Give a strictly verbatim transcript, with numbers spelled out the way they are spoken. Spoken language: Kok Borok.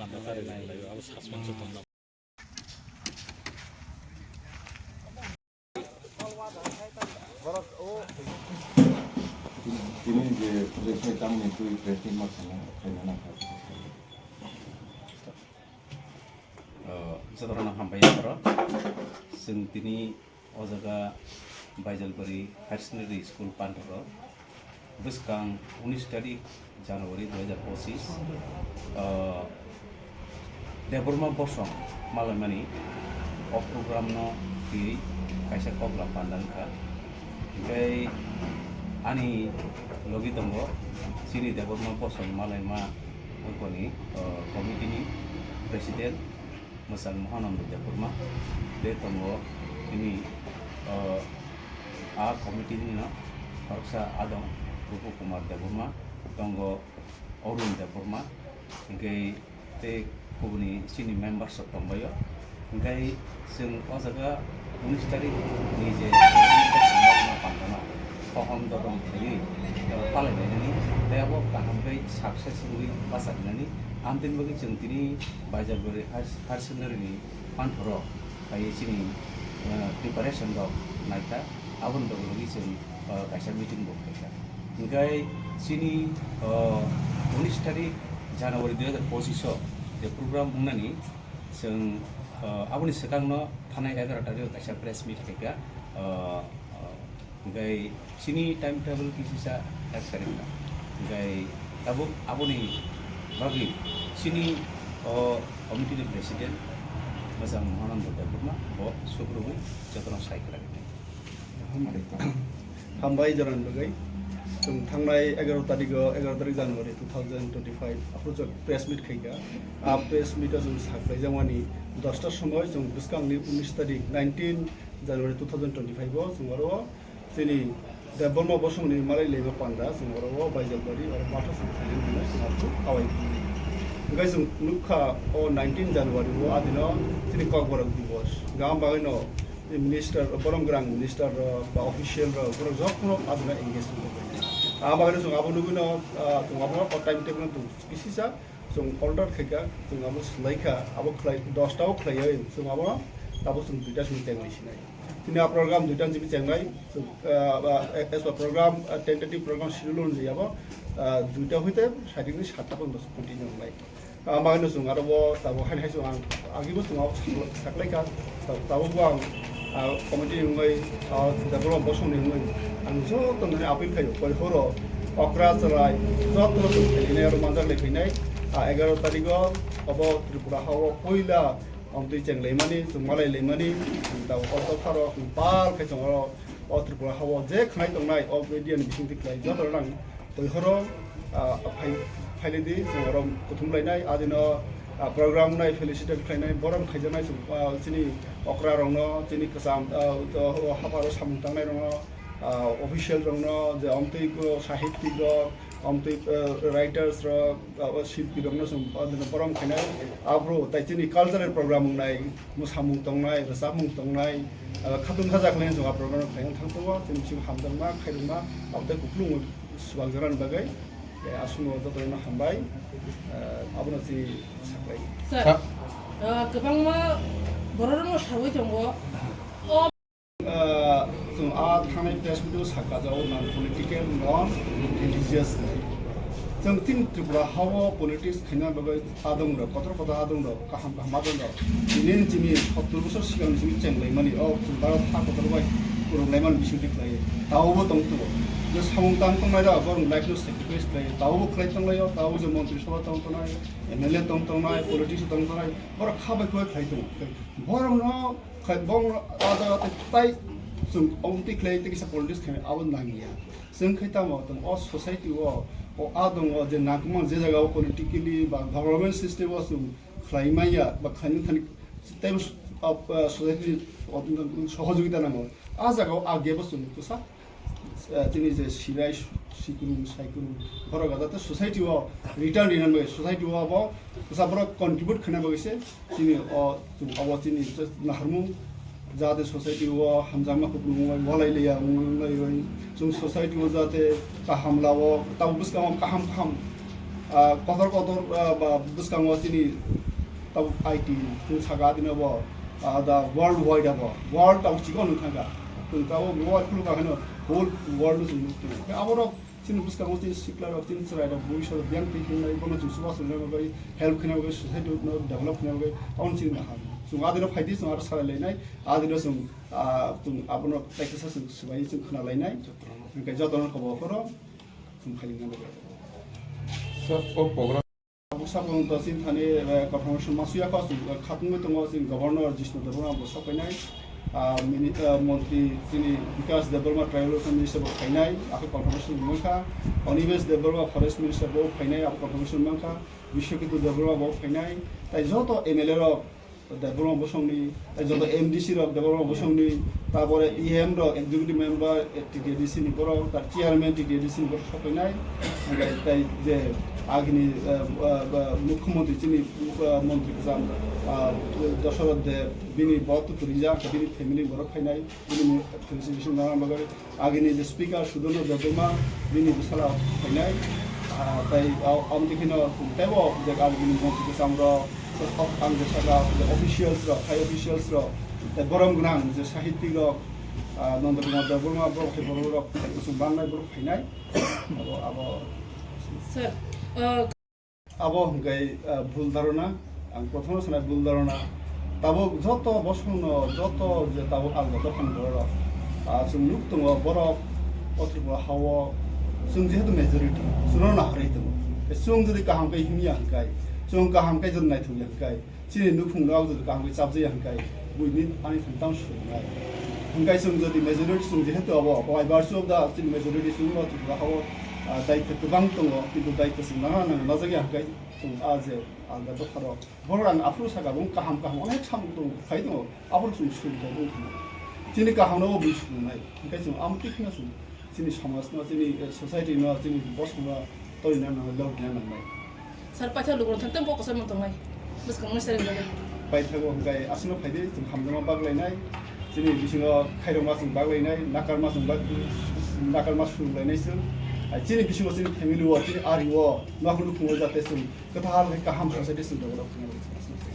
Tini je press meet tamni twi press meet ma khana khaina nangkha. O, jotono hambai yapharo. Chwng tini o jaga Baijalbari Higher Secondary School panthoro bwskang unis tarik January dui hajar pochis, ah, Debbarma Bosong malaimani o program no twi kaisa koklam panda wngkha. Hinkhe ani logi tongo chini Debbarma Bosong malaima wngkoni, ah, committee ni president, Mwchang Mahananda Debbarma, tei tongo tini, o, a committee ni no khoroksa adong Rupu Kumar Debbarma, tongo Arun Debbarma, hinkhe tei kubuni chini members rok tongbaio. Hinkhe chwng o jaga unis tarik ni je pandano, Hohom dodom khaiwi, eh, palai lainani, tei abo kaham khe success wngwi bachai lainani. Amtwini bagwi chwng tini Baijalbari Higher, Higher Secondary ni panthoro phaiwi chini, eh, preparation rok naikha, aboni bagwi chwng, eh, kaisa meeting bo khaikha. Hinkhe chini, eh, unis tarik January dui hajar pochis o je program wngnani, chwng, eh, aboni swkangno thanai egaroh tarik o kaisa press meet khaikha, eh, eh, Hinkhe chini time table kisisa ek tarikh na. Hinkhe tabuk aboni bagwi chini o committee ni president Mwchang Mahananda Debbarma bo sukrubwi jotono sai kwlai. Hambai jorani bagwi. Chwng thangnai egaroh tarikh o, egaroh tarikh January two thousand twenty-five aphuru chwng press meet khaikha. A press meet o chwng sakhlaijakmani dosta somoi chwng bwskangni unis tarikh, nineteen January two thousand twenty-five o chwng oro chini Debbarma Bosongni malai lema panda chwng oro o Baijalbari oro matha song khainani hwnwi chwng abo kawai phunukha. Hinkhe chwng nukha o nineteen January o adino chini Kokborok Divos. Gam bagwino minister, borom gwnang minister rok ba official rok, borok jotono adino engage wngwi tongkha. Abo bagwino chwng abo nugwino, ah, chwng abo o time table no chwng kisisa chwng order khaikha, chwng abo swlaikha, abo khlai, dosta o khlaiwi chwng abo tabuk chwng duita simi chenglai sinai. Tini a program duita simi chenglai, chwng, ah, ah, as per program, ah, tentative program schedule onjai abo, ah, duita hoite saidikni satta porjonto continue wngnai. Ah, bagwino chwng aro bo tabuk haini hai chwng ang agibo chwng abo saklaikha, ta-, tabukbo ang ah, committee ni wngwi, ah, Debbarma Bosongni wngwi ang joto nini appeal khaio, koi horo okra chwrai joto no chwng khainai aro manjak lai phainai, ah, egaroh tarikh o obo Tripura ha o puila omtwi cheng laimani, chwng malai laimani, chwng tabuk o dopha rok chwng pal khai chwng oro o Tripura ha o je khwnai tongnai o media ni bisingtwi khlai joto rok ang Twi horo, ah, phai-, phailidi, chwng oro kuthum lainai, adino, ah, program nai felicitate khlainai, borom khaijaknai chwng, ah, chini okra rokno, chini kwcham, ah, o, o hapharo samung tangnai rokno, ah, official rokno, je omtwi o sahittik rok, omtwi, ah, writers rok, ah, o shilpi rokno chwng, ah, adino borom khainai. Aphuru tai chini cultural program wngnai, mwsamung tongnai, rwchapmung tongnai, ah, khatung khaja khlainai chwng a program rok khlaina thang tongo, chini bisingo hamjakma, khairokma, abotei kupulung swbakjaknani bagwi. Eh, aswkno jotono hambai, eh, abono chini saklai. Sir, ah, kwbangma bororokno sawi tongo. O, ah, chwng a thangnai press meet o sakha je o non political, non religious. Chwng chini Tripura ha o politics khaina bagwi adongrok, kotor kotor adongrok, kaham kaham adongrok. Tini chini sottor bosor sigang chini chenglaimani, o chwng Bharat ha kotor bai kwrwnglaimani bisingtwi khlaiwi. Taobo tong tongo. Je samung tang tongnai rok, borok life no sacrifice khlaiwi. Taobo khlai tonglaio, taobo je montri sabha tong tongnai, M L A tong tongnai, politics tong tongnai, borok kha bai khlai khlai tongo. Borokno khai, borokno ada ada tai chwng omtwi khlai tei kisa politics khlai abo nangya. Chwng khai tamo tong o society o, o adongo je nangkukmani je jaga o politically ba government system o chwng khlai manya ba khlaina thani tei, ah, ah, society ni, ah, sohojogita nango. A jaga o a gap o chwng kwsa, ah, chini je sirai sikrung saikrung borok jate society o return rinani bagwi, society o abo kwsa borok contribute khaina bagwi se chini o, chwng abo chini naharmung jate society o hamjakma kupulung walai liya wng lai bai chwng society o jate kaham lao tabo bwskango kaham kaham Ah, kotor kotor, ah, ba bwskango chini tabuk I T chwng saka adino bo, ah, da world wide abo, world tabuk chikon wng thangkha. Chwng tabuk world khulukha kheno whole world no chwng nukha. Aborok chini bwskango chini sikla rok, chini chwrai rok, bui soro biyang twi hinai bono chwng chubachu hinai bagwi, help hinai bagwi, society no develop hinai bagwi, aboni chini nahar. Chwng adino phaidi chwng aro salai lainai, adino chwng, ah, chwng abono tei kisa chwng swbai chwng khna lainai. Hwnkhe jotono kobo phoro. Sir, o program. Tabuk sabung to chini thani, eh, confirmation masuya kho, eh, khatungwi tongo chini governor Jishnu Debbarma bo sopainai, ah, mini-, ah, montri chini Bikash Debbarma tribal welfare minister bo phainai, akhe confirmation mankha, Animesh Debbarma forest minister bo phainai, akhe confirmation mankha, Bishwaketu Debbarma bo phainai, tai joto M L A rok Debbarma bosongni, tai joto M D C rok Debbarma bosongni, tabore E M rok, executive member, eh, T T A D C ni borok, tar chairman T T A D C ni borok sopainai, hwnkhe tai je agini, eh, eh, eh, mukhyamantri chini, eh, montri kwcham, ah, Dosoroth Deb, bini bo tuturijak, bini family borok phainai, bini felicitation nana bagwi. Agini je speaker Sudono Debbarma bini bwsala phainai, ah, tai o, amtwi kheno teibo je agini montri kwcham rok, ang je saka je officials rok, high officials rok, tai borom gwnang je sahittik rok, ah, Nanda Kumar Debbarma borok hai borok rok tai kusung bangnai borok phainai. Abo, abo. Sir, uh, Abo hwnkhe, ah, bhul dharona, ang prothomo sanai bhul dharona. Tabuk joto bosongno, joto je tabuk alga dophani borok, ah, chwng nuk tongo borok o Tripura hao chwng jehetu majority, chwngno naharwi tongo. Chwng jodi kaham khe himya hwnkhe, chwng kaham khe jodi naithokya hwnkhe, chini nukhungno jodi kaham khe chapjaya hwnkhe, buini ani thani tang swngnai. Hwnkhe chwng jodi majority chwng jehetu abo, by virtue of the chini majority chwngno Tripura hao, ah, daityo kwbang tongo, kintu daityo chwng nana nang najagya hwnkhe, chwng a je alga dopharok. Borok ang aphuru saka, bung kaham kaham onek samung tong khai tongo, aphuru chwng suri khai bung thangma. Chini kaham no bung suri nai. Hwnkhe chwng amtwi kheno chwng chini somaj no, chini, eh, society no, chini bosong no torina nangnai, lobina nangnai. Sir, paithago lukurok thang tang kok kwchar mung tongnai. Bwskang mung sari bagwi. Paithago hwnkhe aswkno phaidi chwng hamjakma baglainai. Chini bisingo khairokma chwng baglainai, nakarma chwng bag-, nakarma surlainai chwng. Ai chini bisingo chini family o, chini ari o, nokhung nukhung o jate chwng kwthar khe kaham society chwng develop khainai.